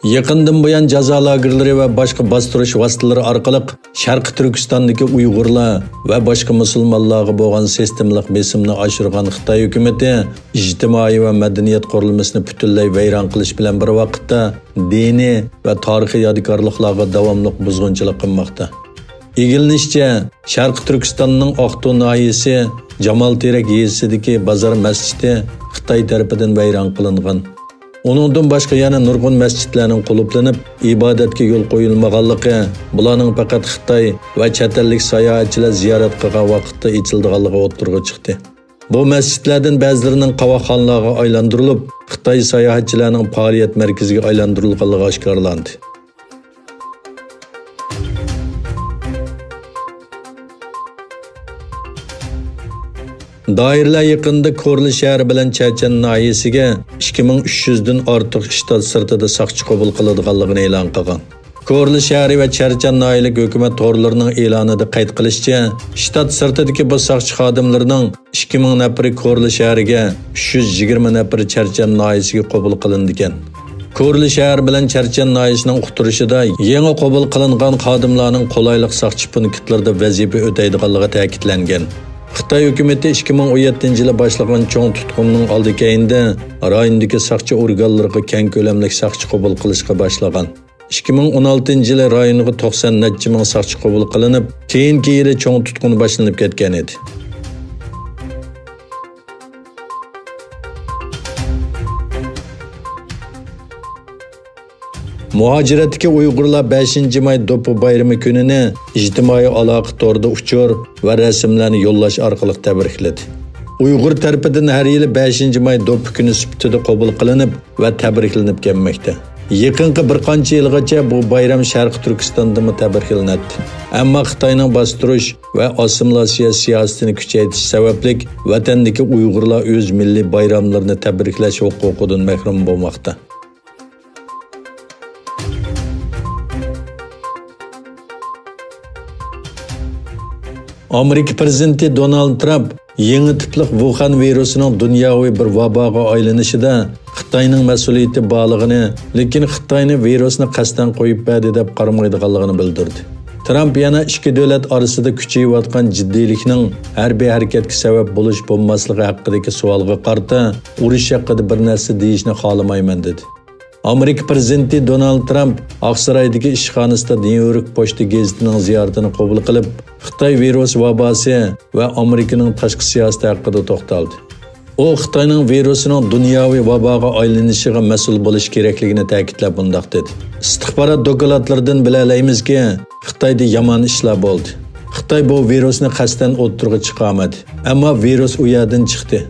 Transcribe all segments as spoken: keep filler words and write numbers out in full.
يېقىندىن بۇيان جازا لاگېرلىرى ۋە باشقا باستۇرۇش ۋاسىتىلىرى ئارقىلىق شەرقىي تۈركىستاندىكى ئۇيغۇرلار ۋە باشقا مۇسۇلمانلارغا بولغان سىستېمىلىق بېسىمنى ئاشۇرغان خىتاي ھۆكۈمىتى ئىجتىمائىي ۋە مەدەنىيەت قۇرۇلمىسىنى پۈتۈنلەي ۋەيران قىلىش بىلەن بىر ۋاقىتتا، دىنىي ۋە تارىخىي يادىكارلىقلارغا داۋاملىق بۇزغۇنچىلىق قىلماقتا. ئىگىلىنىشىچە، شەرقىي تۈركىستاننىڭ ئاقتۇ ناھىيەسى جامالتېرەك يېزىسىدىكى بازار مەسچىتى خىتاي تەرىپىدىن ۋەيران قىلىنغان. ئۇنىڭدىن باشقا يەنە نۇرغۇن مەسچىتلەرنىڭ قۇلۇپلىنىپ، ئىبادەتكە يول قويۇلمىغانلىقى، بۇلارنىڭ پەقەت خىتاي ۋە چەت ئەللىك ساياھەتچىلەر زىيارەت قىلغان ۋاقىتتا ئېچىلىدىغانلىقى ئوتتۇرىغا چىقتى. بۇ مەسچىتلەردىن بەزىلىرىنىڭ قاۋاقخانىلارغا ئايلاندۇرۇلۇپ، خىتاي ساياھەتچىلەرنىڭ پائالىيەت مەركىزىگە ئايلاندۇرۇلغانلىقى ئاشكارىلاندى. دائىرىلەر يېقىندا كورلا شەھىرى بىلەن چەرچەن ناھىيەسىگە ئىككى مىڭ ئۈچ يۈزدىن ئارتۇق شتات سىرتىدا ساقچى قوبۇل قىلىدىغانلىقىنى ئېلان قىلغان. كورلا شەھىرى ۋە چەرچەن ناھىيەلىك ھۆكۈمەت تورلىرىنىڭ ئېلانىدا قەيت قىلىشىچە، شتات سىرتىدىكى بۇ ساقچى خادىملىرىنىڭ ئىككى مىڭ نەپىرى كورلا شەھىرىگە، ئۈچ يۈز يىگىرمە نەپىرى چەرچەن ناھىيەسىگە قوبۇل قىلىنىدىكەن. كورلا شەھەر بىلەن چەرچەن ناھىيەسىنىڭ ئۇتتۇرۇشىدا يېڭى قوبۇل قىلىنغان خادىملارنىڭ قولايلىق ساقچى پونكىتلىرىدا ۋەزىپە ئۆتەيدىغانلىقى تەكىتلەنگەن. خىتاي ھۆكۈمىتى ئىككى مىڭ ئون يەتتىنچى يىلى باشلىغان چوڭ تۇتقۇننىڭ ئالدى كەينىدە رايوندىكى ساقچى ئورگانلىرىغا كەڭ كۆلەملىك ساقچى قوبۇل قىلىشقا باشلىغان. ئىككى مىڭ ئون ئالتىنچى يىلى رايونغا توقسان نەچچە مىڭ ساقچى قوبۇل قىلىنىپ، كېيىنكى يىلى چوڭ تۇتقۇن باشلىنىپ كەتكەن ئىدى. مۇھاجىرەتتىكى ئۇيغۇرلار بەشىنچى ماي دوپپا بايرىمى كۈنىنى ئىجتىمائىي ئالاقە تورىدا ئۇچۇر ۋە رەسىملەرنى يوللاش ئارقىلىق تەبرىكلىدى. ئۇيغۇر تەرىپىدىن ھەر يىلى بەشىنچى ماي دوپپا كۈنى سۈپىتىدە قوبۇل قىلىنىپ، ۋە تەبرىكلىنىپ كەلمەكتە. يېقىنقى بىر قانچە يىلغىچە بۇ بايرام شەرقىي تۈركىستاندىمۇ تەبرىكلىنەتتى. ئەمما خىتاينىڭ باستۇرۇش ۋە ئاسسىمىلياتسىيە سىياسىتىنى كۈچەيتىشى سەۋەبلىك، ۋەتەندىكى ئۇيغۇرلار ئۆز مىللىي بايراملىرىنى تەبرىكلەش ھوقۇقىدىن مەھرۇم بولماقتا. ئامېرىكا پىرېزىدېنتى دونالد ترامپ يېڭى تىپلىق ۋۇخەن ۋىرۇسىنىڭ دۇنياۋى بىر ۋاباغا ئايلىنىشىدا خىتاينىڭ مەسئۇلىيىتى بارلىقىنى، لېكىن خىتاينى ۋىرۇسنى قەستەن قويۇپ بەردى دەپ قارىمايدىغانلىقىنى بىلدۈردى. ترامپ يەنە ئىككى دۆلەت ئارىسىدا كۈچىيىۋاتقان جىددىيلىكنىڭ ھەربىي ھەرىكەتكە سەۋەب بولۇش بولماسلىقى ھەققىدىكى سوئالغا قارىتا، ئۇرۇش ھەققىدە بىر نەرسە دېيىشنى خالىمايمەن، دېدى. ئامېرىكا پىرېزىدېنتى دونالد ترامپ ئاقسارايدىكى ئىشخانىسىدا نيۇ يورك پوچتا گېزىتىنىڭ زىيارىتىنى قوبۇل قىلىپ، خىتاي ۋىرۇس ۋاباسى ۋە ئامېرىكىنىڭ تاشقى سىياسىتى ھەققىدە توختالدى. ئۇ خىتاينىڭ ۋىرۇسىنىڭ دۇنياۋى ۋاباغا ئايلىنىشىغا مەسئۇل بولۇش كېرەكلىكىنى تەكىتلەپ مۇنداق دېدى: ئىستىخبارات دوكلاتلىرىدىن بىلەلەيمىزكى، خىتايدا يامان ئىشلار بولدى. خىتاي بۇ ۋىرۇسنى قەستەن ئوتتۇرىغا چىقارمىدى، ئەمما ۋىرۇس ئۇ يەردىن چىقتى.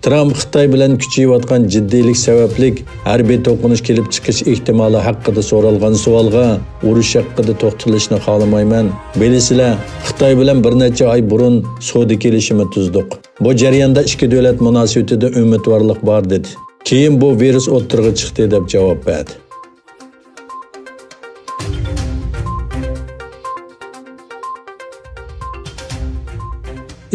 ترامپ خىتاي بىلەن كۈچىيىۋاتقان جىددىيلىك سەۋەبلىك ھەربىي توقۇنۇش كېلىپ چىقىش ئېھتىمالى ھەققىدە سورالغان سوئالغا، ئۇرۇش ھەققىدە توختىلىشنى خالىمايمەن. بىلىسىلەر، خىتاي بىلەن بىر نەچچە ئاي بۇرۇن سودا كېلىشىمى تۈزدۇق. بۇ جەرياندا ئىككى دۆلەت مۇناسىۋىتىدە ئۈمىدۋارلىق بار، دېدى. كېيىن بۇ ۋىرۇس ئوتتۇرىغا چىقتى، دەپ جاۋاب بەردى.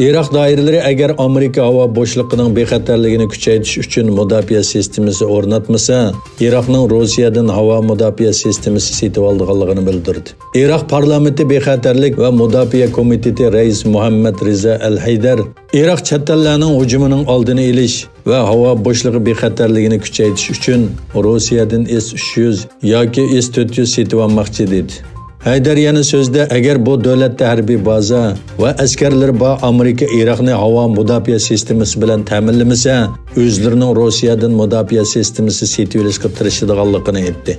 ئىراق دائىرىلىرى ئەگەر ئامېرىكا ھاۋا بوشلۇقىنىڭ بىخەتەرلىكىنى كۈچەيتىش ئۈچۈن مۇداپىئە سىستېمىسى ئورناتمىسا، ئىراقنىڭ روسىيەدىن ھاۋا مۇداپىئە سىستېمىسى سېتىۋالىدىغانلىقىنى بىلدۈردى. ئىراق پارلامېنتى بىخەتەرلىك ۋە مۇداپىئە كومىتېتى رەئىسى مۇھەممەد رىزا ئەل ھەيدەر ئىراق چەت ئەللەرنىڭ ھۇجۇمىنىڭ ئالدىنى ئېلىش ۋە ھاۋا بوشلۇقى بىخەتەرلىكىنى كۈچەيتىش ئۈچۈن روسىيەدىن ئېس ئۈچ يۈز ياكى ئېس تۆت يۈز سېتىۋالماقچى، دېدى. ھەيدەر يەنە سۆزىدە، ئەگەر بۇ دۆلەتتە ھەربىي بازا ۋە ئەسكەرلىرى بار ئامېرىكا ئىراقنى ھاۋا مۇداپىئە سىستېمىسى بىلەن تەمىنلىمىسە، ئۆزلىرىنىڭ روسىيەدىن مۇداپىئە سىستېمىسى سېتىۋېلىشقا تىرىشىدىغانلىقىنى ئېيتتى.